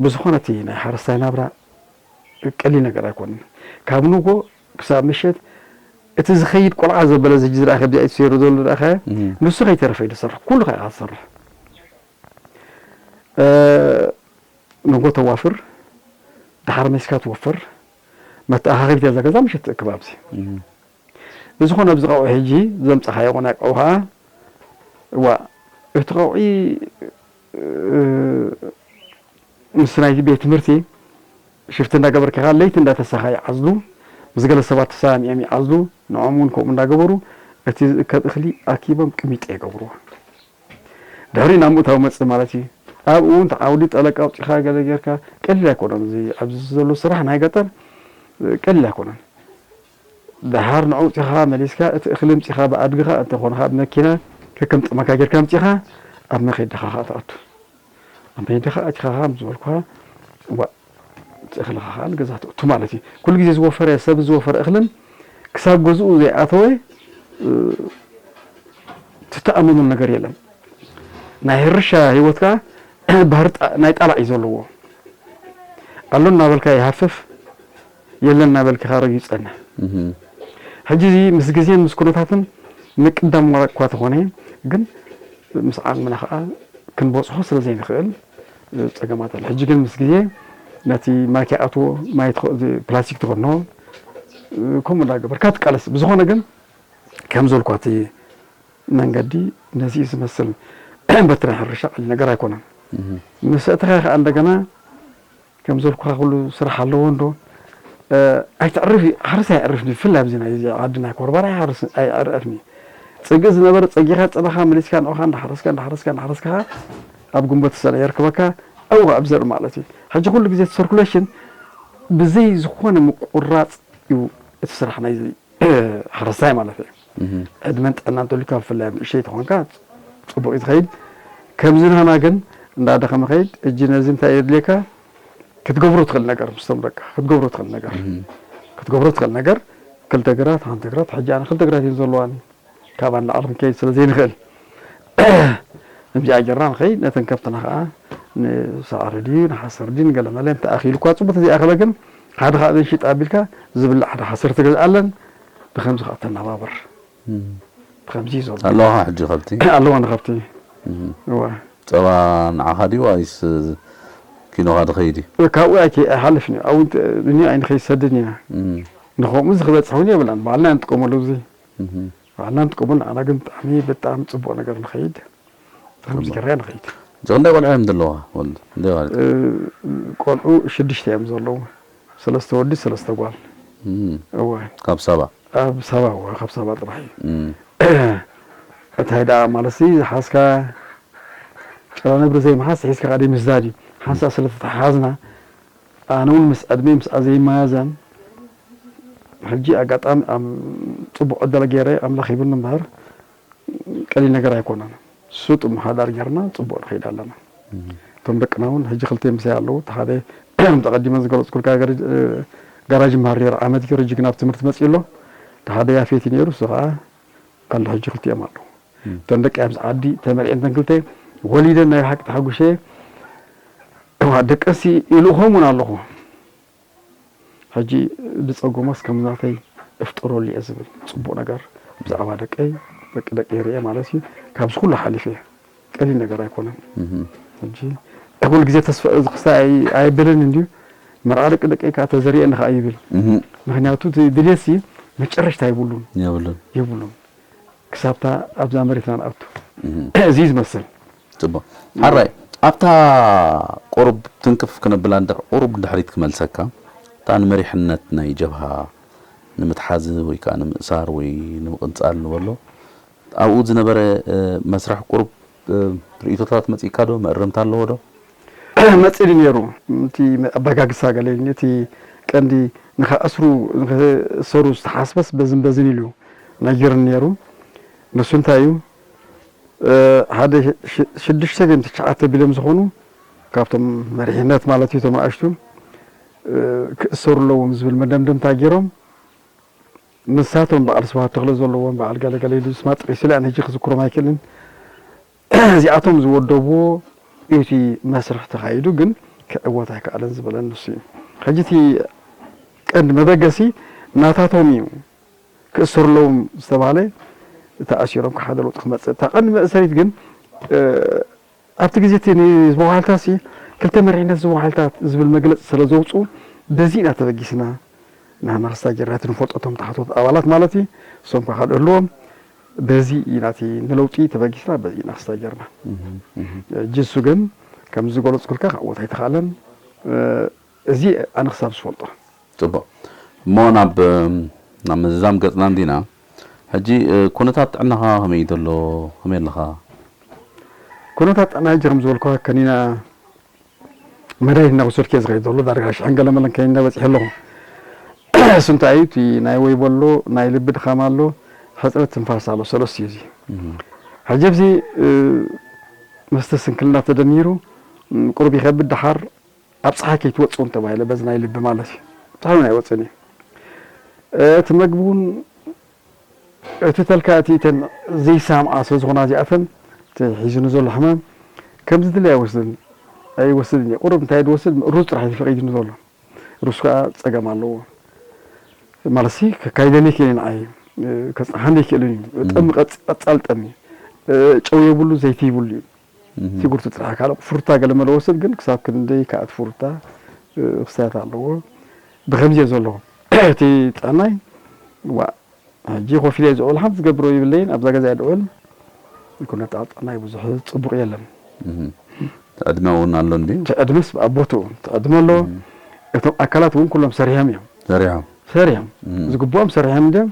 ብዝኾነ እቲ ናይ ሓረስታይ ናብራ ቀሊል ነገር ኣይኮንን ካብ ንጎ ክሳብ ምሸት እቲ ዝኸይድ ቆልዓ ዘበለ እዚ ዝረኣ ከብዚ ኣይትሰይሩ ዘሎ ረኣኸ ንሱ ከይተረፈ እዩ ዝሰርሕ ኩሉ ከ ዝሰርሕ ንጎ ተዋፍር ድሓር መስካ ትወፍር መተኣኻኸቢት እዛ ገዛ ምሸት ትእክብ ኣብዚ ብዝኾነ ኣብዚ ቀውዒ ሕጂ ዘምፀኻዮ ናይ ቀውዒ ከዓ እዋ እቲ ቀውዒ ምስ ናይቲ ቤት ትምህርቲ ሽፍቲ እንዳገበርካ ለይቲ እንዳተሳኻ ይዓዝሉ ምስ ገለ ሰባት ተሰማሚዖም ይዓዝሉ ንዖም እውን ከምኡ እንዳገበሩ እቲ ዝእከብ እኽሊ ኣኪቦም ቅሚጦ ይገብርዎ ድሕሪ ናብ ምእታው መፅእ ማለት እዩ ኣብኡ እውን ተዓውዲ ጠለቃ ኣውፂኻ ገለ ጌርካ ቀሊል ኣይኮነን እዚ ኣብዚ ዘሎ ስራሕ ናይ ገጠር ቀሊል ኣይኮነን ደሓር ንዕኡ ኣውፂኻ መሊስካ እቲ እኽሊ ኣምፂኻ ብኣድግኻ እንተኾነ ከዓ ብመኪና ከከምጥመካ ጌርካ ኣምፂኻ ኣብ መኸይድኻ ከዓ ትኣቱ ኣብ መኸይድኻ ኣቲኻ ከዓ ምስ ዝበልኩኻ ዋ እኽልኻ ከዓ ንገዛ ትእቱ ማለት እዩ። ኩሉ ግዜ ዝወፈረ ሰብ ዝወፈረ እኽልን ክሳብ ገዝኡ ዘይኣተወ እ፣ ትተኣመኖ ነገር የለን። ናይ ሕርሻ ህይወት ከዓ ባህሪ ጣ- ናይ ጣላዕ እዩ ዘለዎ። ኣሎ እናበልካ ይሃፍፍ፣ የለን እናበልካ ከዓ ረጊኡ ይፀንሕ። ሕጂ እዚ ምስ ግዜን ምስ ኩነታትን ምቅዳም ዋላ እኳ ተኾነ ግን ምስ ዓቕምና ከዓ ክንበፅሖ ስለ ዘይንኽእል እ፣ ፀገማት ኣሎ። ሕጂ ግን ምስ ግዜ ነቲ ማይ ከይኣትዎ ማይ ትኸ- እዚ ፕላስቲክ ትኸድኖ እ፣ ከምኡ እንዳገበርካ ትቃለስ። ብዝኾነ ግን ከም ዘልኳ እቲ መንገዲ ነዚ እዩ ዝመስል። በቲ ናይ ሕርሻ ቀሊል ነገር ኣይኮነን። ምስ ኣእተኻ ከዓ እንደገና ከም ዘልኩኻ ኩሉ ስራሕ ኣለዎ እንዶ እ፣ ኣይተዕርፍ እዩ። ሓረስታይ ኣይዕርፍን እዩ። ብፍላይ ኣብዚ ናይ እዚ ዓዲ ናይ ኮርባር ኣይሓርስ ኣይዕርፍን እዩ። ፅግእ ዝነበረ ፀጊኻ ፅባኻ መሊስካ ንዕኻ እንዳሓረስካ እንዳሓረስካ እንዳሓረስካ ኣብ ጉንበት ዝሰለ የርክበካ ኣብኡ ኣብ ዘርኢ ማለት እዩ። ሕጂ ኩሉ ግዜ እቲ ሰርኩሌሽን ብዘይ ዝኾነ ምቁራፅ እዩ እቲ ስራሕ ናይ ሓረስታይ ማለት እዩ። ዕድመን ጥዕናን እንተልካ ብፍላይ ኣብ ንእሽተይ ተኾንካ ፅቡቅ እዩ ዝኸይድ። ከምዚ ናህና ግን እንዳደኸመ ኸይድ። እጂ ነዚ እንታይ የድልየካ ክትገብሮ ትኽእል ነገር ምስቶም ደቃ ክትገብሮ ትኽእል ነገር ክትገብሮ ትኽእል ነገር ክልተ ግራት ሓንቲ ግራት ሕጂ ኣነ ክልተ ግራት እየን ዘለዋኒ ካብ ኣንላዕሊ ክንከይድ ስለ ዘይንኽእል እዚኣ ጌርና ንኸይድ ነተን ከብትና ከዓ ንሳዕሪ ድዩ ንሓሰር ድዩ ንገለመለ እንተኣኺሉ እኳ ፅቡቅ ተዘይኣኸለ ግን ሓደ ካብዘን ሽጣ ኣቢልካ ዝብላዕ ሓደ ሓሰር ትገዝኣለን ብከምዚ ከዓ ተናባበር ብከምዚ እዩ ዘሎ ኣለዋ ሕጂ ከብቲ ኣለዋ ንከብቲ እዋ ጸባ ንዓኻ ድዩ ወይስ ኪኖኻ ድኸይድ እዩ ካብኡ ኣይከ ኣይሓልፍን እዩ ኣብኡ ን ኣይንኸይሰድን ኢና ንኸምኡ እዚ ክበፅሕ እውን የብላን ባዕልና ንጥቀመሉ እዚ ባዕልና ንጥቀመሉ ንዓና ግን ብጣዕሚ ብጣዕሚ ፅቡቅ ነገር ንኸይድ ከምዚ ገራ ንኸይድ እዚ ክንደይ ቆልዑ እዮም ዘለዋ ወልድ እንደ ማለት ቆልዑ ሽዱሽተ እዮም ዘለዉ ሰለስተ ወዲ ሰለስተ ጓል እወ ካብ ሳባ ኣብ ሳባ እወ ካብ ሳባ ጥራሕ እዩ እንታይ ደኣ ማለት ሲ ዝሓዝካ ጨላ ነብሪ ዘይምሓዝ ሒዝካ ካዲ ምስዳድ እዩ ሓንሳ ስለ ተተሓዝና ኣነ እውን ምስ ዕድመይ ምስኣ ዘይመያዘን ሕጂ ኣጋጣሚ ኣብ ፅቡቅ ዕድል ገይረ ኣምላኽ ሂቡኒ እምበር ቀሊል ነገር ኣይኮነን። ስጡም ሓዳር ጌርና ፅቡቅ ንኸይድ ኣለና። እቶም ደቅና እውን ሕጂ ክልተ ምሳይ ኣለዉ። እቲ ሓደ ተቐዲመ ዝገለፅኩልካ ጋራጅ ይመሃር ነይሩ ዓመት ገይሩ ሕጂ ግን ኣብ ትምህርቲ መፅኡ ኣሎ። እቲ ሓደ ያፌት እዩ ነይሩ እሱ ከዓ ኣሎ ሕጂ ክልቲኦም ኣለዉ። እተን ደቂ ኣብዚ ዓዲ ተመርዕን እተን ክልተ ወሊደን ናይ ብሓቂ ተሓጒሸ ደቀሲ ይልእኾም እውን ኣለኹ። ሕጂ ዝፀገሞስ ከምዚ ናተይ እፍጠረሉ እየ ዝብል ፅቡቅ ነገር ብዛዕባ ደቀይ ደቂ ደቂ ይርኤ ማለት እዩ ካብዚ ኩሉ ሓሊፈ ቀሊል ነገር ኣይኮነን ሕጂ ኩሉ ግዜ ተስፋ እዚ ክስታይ ኣየብልን እንድዩ መርዓ ደቂ ደቀይ ከዓ ተዘሪኤ ንከዓ ይብል ምክንያቱ ድልየሲ መጨረሽታ ይብሉን የብሉን የብሉን ክሳብታ ኣብዛ መሬትና ንኣቱ እዚ እዩ ዝመስል ጽቡቕ ሓራይ ኣብታ ቁሩብ ትንክፍ ክነብላ እንድሕር ቁሩብ ድሕሪት ክመልሰካ እታ ንመሪሕነት ናይ ጀብሃ ንምትሓዝ ወይ ከዓ ንምእሳር ወይ ንምቕንጻል ንበሎ ኣብኡ ዝነበረ መስርሕ ቁሩብ ርእቶታት መጺእካ ዶ መእረምታ ኣለዎ ዶ መጺእኒ ነይሩ እቲ ኣበጋግሳ ገለ እቲ ቀንዲ ንኸእስሩ ንኸእሰሩ ዝተሓስበስ በዝን በዝን ኢሉ ነጊርኒ ነይሩ። ንሱ እንታይ እዩ ሓደ ሽዱሽተ ድዮም ትሽዓተ ቢሎም ዝኾኑ ካብቶም መሪሕነት ማለት እዩ እቶም ኣእሽቱ ክእሰሩ ኣለዎም ዝብል መደምደምታ ገይሮም ንሳቶም በዓል ስብሃት ተኽለ ዘለዎም በዓል ገለገለ ኢሉ ስማ ጥሪሱ ኢለ ኣነ ሕጂ ክዝክሮም ኣይክእልን እዚኣቶም ዝወደብዎ እቲ መስርሕ ተኻይዱ ግን ክዕወት ኣይከኣለን ዝበለን ንሱ እዩ። ሕጂ እቲ ቀንዲ መበገሲ ናታቶም እዩ ክእሰሩ ኣለዎም ዝተባህለ ተኣሲሮም ካብ ሓደ ለውጢ ክመፅእ እታ ቀንዲ መእሰሪት ግን ኣብቲ ግዜ እቲ ዝወሃልታ ሲ ክልተ መሪሕነት ዝወሃልታ ዝብል መግለፂ ስለ ዘውፅኡ በዚ ኢና ተበጊስና ናህና ክስታ ጌርና እቲ ንፈልጦ እቶም ታሕቶት ኣባላት ማለት እዩ እሶም ከዓ ካልእ ህልዎም በዚ ኢና እቲ ንለውጢ ተበጊስና በዚ ኢና ክስታ ጌርና ሕጂ እሱ ግን ከም ዝገለፅኩልካ ክዕወት ኣይተኻእለን እዚ ኣነ ክሳብ ዝፈልጦ ፅቡቕ እሞ ናብ ናብ ምዝዛም ገፅና እንዲና ሕጂ ኩነታት ጥዕናኻ ከመይ እዩ ዘሎ ከመይ ኣለኻ ኩነታት ጥዕና ሕጂ ከም ዝበልኩ ከኒና መድሃኒት እናወሰድኩ እየ ዝኸይድ ዘሎ ዳርጋ ሽሕን ገለ መለን ከኒና በፂሐ ኣለኹ እሱ እንታይ እዩ እቲ ናይ ወይቦ ኣሎ ናይ ልቢ ድኻም ኣሎ ሕፅረት ትንፋስ ኣሎ ሰለስቲ እዩ እዚ ሕጂ ኣብዚ መስተ ስንክልና ተደሚሩ ቁሩብ ይኸብድ ደሓር ኣብጽሓ ከይትወጽእ እውን ተባሂለ፣ በዚ ናይ ልቢ ማለት እዩ። ኣብጽሓ እውን ኣይወጽእን እዩ። እቲ መግቢ እውን እቲ ተልካ እቲ እተን ዘይሰማምዓ ስለ ዝኾና እዚኣተን፣ እቲ ሒዙኒ ዘሎ ሕማም ከም ዝድለ ኣይወስድን፣ ኣይወስድን እየ። ቁሩብ እንታይ ድወስድ፣ ሩዝ ጥራሕ እዩ ፈቒዱኒ ዘሎ። ሩዝ ከኣ ጸገም ኣለዎ። ማለትሲ ከካይደኒ ይክእል እዩ ንዓይ፣ እ፣ ከጽንሓኒ ይክእል እዩ። እም። ጠሚ ቀጽ-፣ ቀጻል ጠሚ፣ እ፣ ጨው የብሉ፣ ዘይቲ ይብሉ እዩ። እም። ሽጉርቲ ጥራሕ ካልእ ፍሩታ ገለ መለ ወስድ፣ ግን ክሳብ ክንደይ ከኣ እቲ ፍሩታ፣ እ፣ ክስታት ኣለዎ። ብኸምዚ እየ ዘለኹ። እቲ ጥዕናይ፣ ዋእ፣ ሕጂ ኮፍ ኢለ ዝውዕል ሓንቲ ዝገብሮ ይብለይን፣ ኣብዛ ገዛ እየ ዝውዕል። ኩነታ ጥዕናይ ብዙሕ ጽቡቕ የለን። እህ። እቲ ዕድመ እውን ኣሎ እንድዩ? እቲ ዕድመስ ኣብ ቦትኡ፣ እቲ ዕድመ ኣሎ። እህ። እቶም ኣካላት እውን ኩሎም ሰሪሖም እዮም። ሰሪሖም። ሰሪሖም። እህ። ዝግብኦም ሰሪሖም እንድዮም።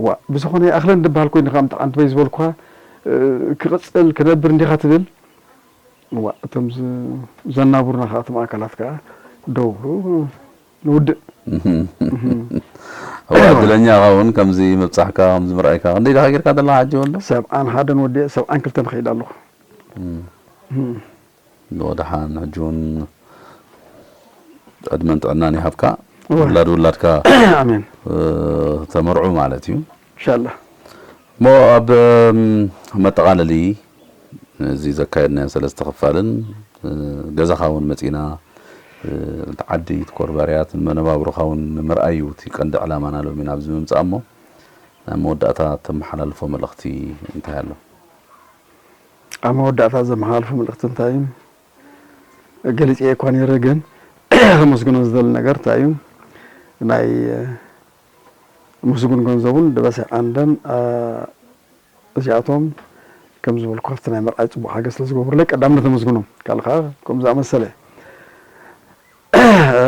ዋ፣ ብዝኾነ ይኣኽለን ድበሃል ኮይኑ፣ ከም ጠዓንትበይ ዝበልኳ፣ እ፣ ክቕጽል፣ ክነብር እንዲኻ ትብል። ዋ፣ እቶም ዝ-፣ ዘናብሩና ከኣ፣ እቶም ኣካላት ከኣ ደው ብሉ። ንውድእ። እዋ፣ እድለኛ ኢኻ እውን ከምዚ ምብጻሕካ፣ ከምዚ ምርኣይካ። ክንደይ ዲኻ ጌርካ ዘለኻ ሕጂ ወልዶ? ሰብዓን ሓደን ወዲኤ፣ ሰብዓን ክልተን እኸይድ ኣለኹ። እም። እም። ንወድሓን ሕጂ እውን ዕድመን ጥዕናን ይሃብካ። እወ። ውላድ ውላድካ፣ ኣሜን። እ፣ ተመርዑ ማለት እዩ። ኢንሻላህ። እሞ ኣብ፣ እም፣ መጠቓለሊ እዚ ዘካየድናዮ ሰለስተ ክፋልን፣ እ፣ ገዛኻ እውን መጺና፣ እ፣ እቲ ዓዲ፣ እቲ ኮርባርያት፣ መነባብሮኻ እውን ንምርኣይ እዩ እቲ ቀንዲ ዕላማና ሎሚ ናብዚ ምምጻእ። እሞ ናብ መወዳእታ ተመሓላልፎ መልእኽቲ እንታይ ኣሎ? ኣብ መወዳእታ ዘመሓላልፎ መልእኽቲ እንታይ እዩ? ገሊጸ እኳ ነይረ፣ ግን ከመስግኖ ዝደሊ ነገር እንታይ እዩ? ናይ፣ እ፣ ምስጉን ገንዘቡን ደበሳይ ዓንደን፣ እ፣ እዚኣቶም ከም ዝበልኩ፣ ካብቲ ናይ መርዓይ ጽቡቕ ሓገዝ ስለ ዝገበሩለይ ቀዳምነት ኣመስግኖም። ካልእ ከኣ ከምኡ ዝኣመሰለ። እ፣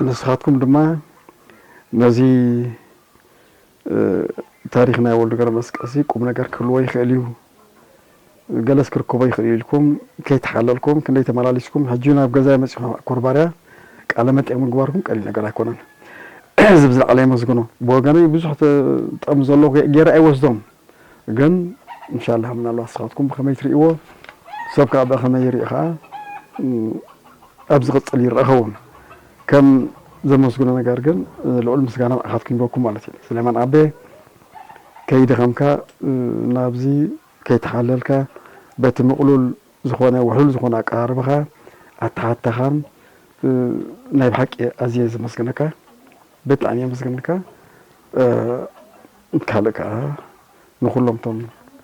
ንስኻትኩም ድማ ነዚ፣ እ፣ ታሪኽ ናይ ወልዱ ገረመስቀልሲ ቁም ነገር ክህልዎ ይኽእል እዩ፣ ገለስ ክርከቦ ይኽእል እዩ ኢልኩም ከይተሓለልኩም፣ ክንደይ ተመላሊስኩም፣ ሕጂ ናብ ገዛይ መጺኹም ኮርባርያ ቃለ መጠይቕ ምግባርኩም ቀሊል ነገር ኣይኮነን። እዚ ብዝለዓለ የመስግኖ። ብወገነይ ብዙሕ ተ-፣ ጠም ዘሎ ገ-፣ ገይረ ኣይወስዶም። ግን እንሻላህ ምናልባት ንስኻትኩም ብኸመይ ትርእይዎ፣ ሰብ ከኣ ብኸመይ ይርኢ ከኣ፣ እም፣ ኣብ ዝቕጽል ይረአ ኸውን። ከም ዘመስግኖ ነገር ግን፣ እ፣ ልዑል ምስጋና ንዓኻትኩም ይበኩም ማለት እዩ። ስሌማን ዓቤ፣ ከይደኸምካ፣ እ፣ ናብዚ ከይተሓለልካ፣ በቲ ምቕሉል ዝኾነ፣ ውሕሉል ዝኾነ ኣቀራርባኻ፣ ኣተሓትታኻን፣ እ፣ ናይ ብሓቂ ኣዝየ ዘመስግነካ። ብጣዕሚ የመስግነካ። እ፣ ካልእ ከኣ ንኹሎም እቶም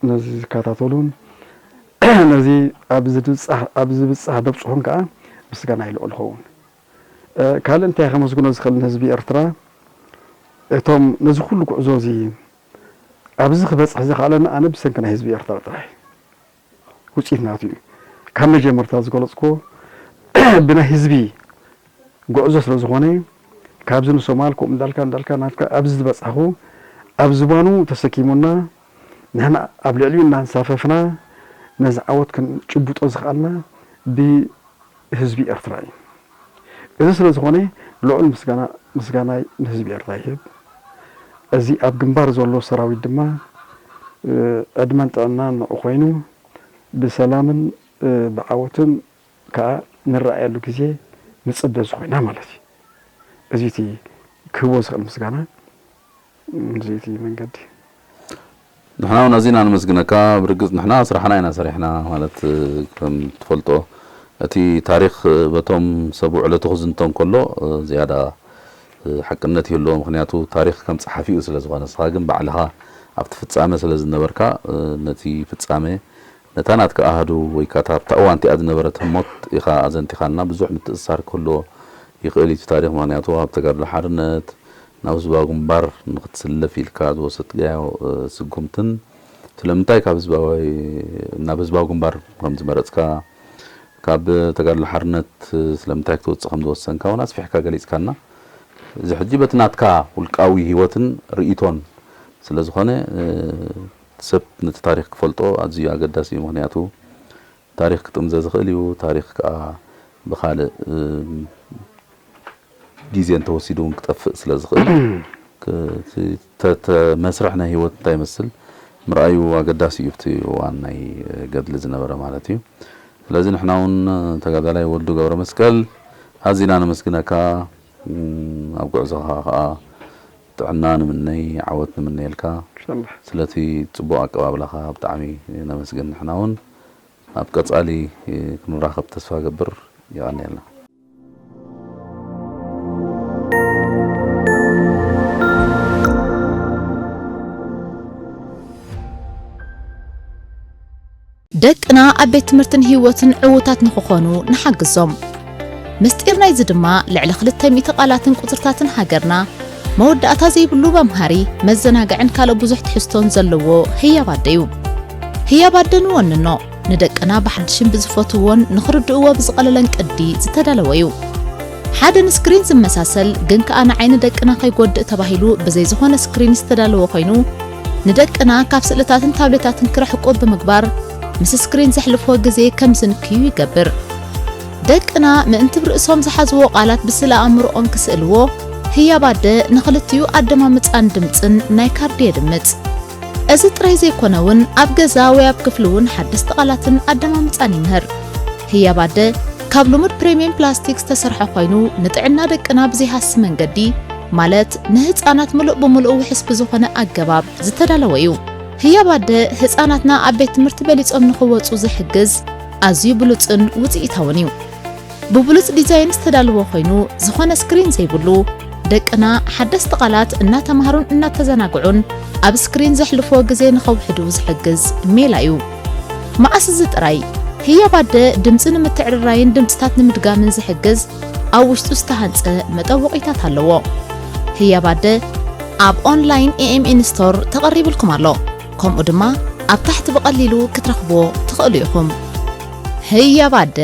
ነዚ ዝከታተሉን ነዚ ኣብ ዝብጻሕ፣ ኣብ ዝብጻሕ ደብጽሑን ከኣ ምስጋናይ ልዑል ይኸውን። እ፣ ካልእ እንታይ ከመስግኖ ዝኽእል ንህዝቢ ኤርትራ፣ እቶም ነዚ ኩሉ ጉዕዞ እዚ ኣብዚ ክበጽሕ ዝኸኣለና ኣነ ብሰንኪ ናይ ህዝቢ ኤርትራ ጥራይ። ውጽኢት ናቱ እዩ። ካብ መጀመርታ ዝገለጽኩዎ ብናይ ህዝቢ ጉዕዞ ስለ ዝኾነ፣ ካብዚ ንሶማል፣ ከምኡ እንዳልካ፣ እንዳልካ፣ ናትካ ኣብዚ ዝበጻሕኹ፣ ኣብ ዝባኑ ተሰኪሙና፣ ንሕና ኣብ ልዕሊኡ እናንሳፈፍና፣ ነዚ ዓወት ክንጭብጦ ዝኸኣልና ብህዝቢ ኤርትራ እዩ። እዚ ስለ ዝኾነ፣ ልዑል ምስጋና፣ ምስጋናይ ንህዝቢ ኤርትራ ይህብ። እዚ ኣብ ግንባር ዘሎ ሰራዊት ድማ፣ እ፣ ዕድመን ጥዕናን ንዑ ኮይኑ፣ ብሰላምን፣ እ፣ ብዓወትን ከኣ ንረኣየሉ ግዜ ንጽበ እዚ ኮይና ማለት እዩ። እዚ እቲ ክህቦ ዝኽእል ምስጋና፣ እዚ እቲ መንገዲ። ንሕና እውን ኣዚና ነመስግነካ። ብርግጽ ንሕና ስራሕና ኢና ሰሪሕና ማለት፣ ከም ትፈልጦ እቲ ታሪኽ በቶም ሰብ ውዕለቱ ክዝንቶ እንከሎ ዝያዳ ሓቅነት ይህልዎ። ምኽንያቱ ታሪኽ ከም ጸሓፊኡ ስለ ዝኾነ፣ ንስኻ ግን ባዕልኻ ኣብቲ ፍጻመ ስለ ዝነበርካ ነቲ ፍጻመ ነታ ናትካ ኣሃዱ ወይ ከኣ ኣብታ እዋን እቲኣ ዝነበረት ህሞት ኢኻ ኣዘንቲኻልና። ብዙሕ ምትእስሳር ክህልዎ ይኽእል እዩ እቲ ታሪኽ፣ ምኽንያቱ ኣብ ተጋድሎ ሓርነት፣ ናብ ህዝባዊ ግንባር ንኽትስለፍ ኢልካ ዝወሰድካዮ፣ እ፣ ስጉምትን ስለምንታይ ካብ ህዝባዊ፣ ናብ ህዝባዊ ግንባር ከም ዝመረጽካ፣ ካብ ተጋድሎ ሓርነት ስለምንታይ ክትወጽእ ከም ዝወሰንካ እውን ኣስፊሕካ ገሊጽካና። እዚ ሕጂ በቲ ናትካ ውልቃዊ ህይወትን ርእይቶን ስለ ዝኾነ፣ እ፣ ሰብ ነቲ ታሪኽ ክፈልጦ ኣዝዩ ኣገዳሲ እዩ። ምኽንያቱ ታሪኽ ክጥምዘዝ ይኽእል እዩ። ታሪኽ ከኣ ብኻልእ፣ እ፣ ግዜ እንተወሲዱ እውን ክጠፍእ ስለ ዝኽእል፣ ክ-፣ እቲ ተ-፣ ተ-፣ መስርሕ ናይ ህይወት እንታይ ይመስል ምርኣዩ ኣገዳሲ እዩ፣ ኣብቲ እዋን ናይ ገድሊ ዝነበረ ማለት እዩ። ስለዚ ንሕና እውን ተጋዳላይ ወልዱ ገብረ መስቀል ኣዚና ነመስግነካ። እም፣ ኣብ ጉዕዞኻ ኸዓ ጥዕና ንምነይ፣ ዓወት ንምነየልካ። ኢንሻላህ። ስለቲ ጽቡቕ ኣቀባብላኻ ብጣዕሚ ነመስግን። ንሕና እውን ኣብ ቀጻሊ ክንራኸብ ተስፋ ገብር። የቐንየልና። ደቅና ኣብ ቤት ትምህርትን ህይወትን ዕዉታት ንኽኾኑ ንሓግዞም። ምስጢር ናይዚ ድማ ልዕሊ ክልተ ሚእቲ ቃላትን ቁጽርታትን ሃገርና፣ መወዳእታ ዘይብሉ መምሃሪ፣ መዘናግዕን ካልእ ብዙሕ ትሕዝቶን ዘለዎ ህያብ ኣደ እዩ። ህያብ ኣደ ንወንኖ፣ ንደቅና ብሓድሽን ብዝፈትውዎን ንኽርድእዎ ብዝቐለለን ቅዲ ዝተዳለወ እዩ። ሓደ ንስክሪን ዝመሳሰል ግን ከኣ ንዓይኒ ደቅና ከይጎድእ ተባሂሉ ብዘይ ዝኾነ ስክሪን ዝተዳለወ ኮይኑ፣ ንደቅና ካብ ስእልታትን ታብሌታትን ክርሕቁ ብምግባር፣ ምስ ስክሪን ዘሕልፍዎ ግዜ ከም ዝንክዩ ይገብር። ደቅና ምእንቲ ብርእሶም ዝሓዝዎ ቃላት ብስእለ ኣእምሮኦም ክስእልዎ፣ ህያብ ኣደ ንኽልቲኡ ኣደማምጻን ድምጽን ናይ ካርዲ የድምጽ። እዚ ጥራይ ዘይኮነ እውን ኣብ ገዛ ወይ ኣብ ክፍሊ እውን ሓደስቲ ቃላትን ኣደማምጻን ይምህር። ህያብ ኣደ ካብ ልሙድ ፕሪምየም ፕላስቲክ ዝተሰርሐ ኮይኑ ንጥዕና ደቅና ብዘይሃሲ መንገዲ ማለት ንህፃናት ምሉእ ብምሉእ ውሕስ ብዝኾነ ኣገባብ ዝተዳለወ እዩ። ህያብ ኣደ ህፃናትና ኣብ ቤት ትምህርቲ በሊፆም ንኽወፁ ዝሕግዝ ኣዝዩ ብሉፅን ውፅኢታውን እዩ። ብብሉጽ ዲዛይን ዝተዳለወ ኮይኑ፣ ዝኾነ ስክሪን ዘይብሉ፣ ደቅና ሓደስቲ ቃላት እናተማሃሩን እናተዘናግዑን ኣብ ስክሪን ዘሕልፍዎ ግዜ ንኸውሕዱ ዝሕግዝ ሜላ እዩ። መዓስ እዚ ጥራይ፣ ህያብ ኣደ ድምጺ ንምትዕርራይን ድምጽታት ንምድጋምን ዝሕግዝ ኣብ ውሽጡ ዝተሃንጸ መጠወቒታት ኣለዎ። ህያብ ኣደ ኣብ ኦንላይን ኤ ኤም ኤን ስቶር ተቐሪብልኩም ኣሎ። ከምኡ ድማ ኣብ ታሕቲ ብቐሊሉ ክትረኽብዎ ትኽእሉ ኢኹም። ህያብ ኣደ።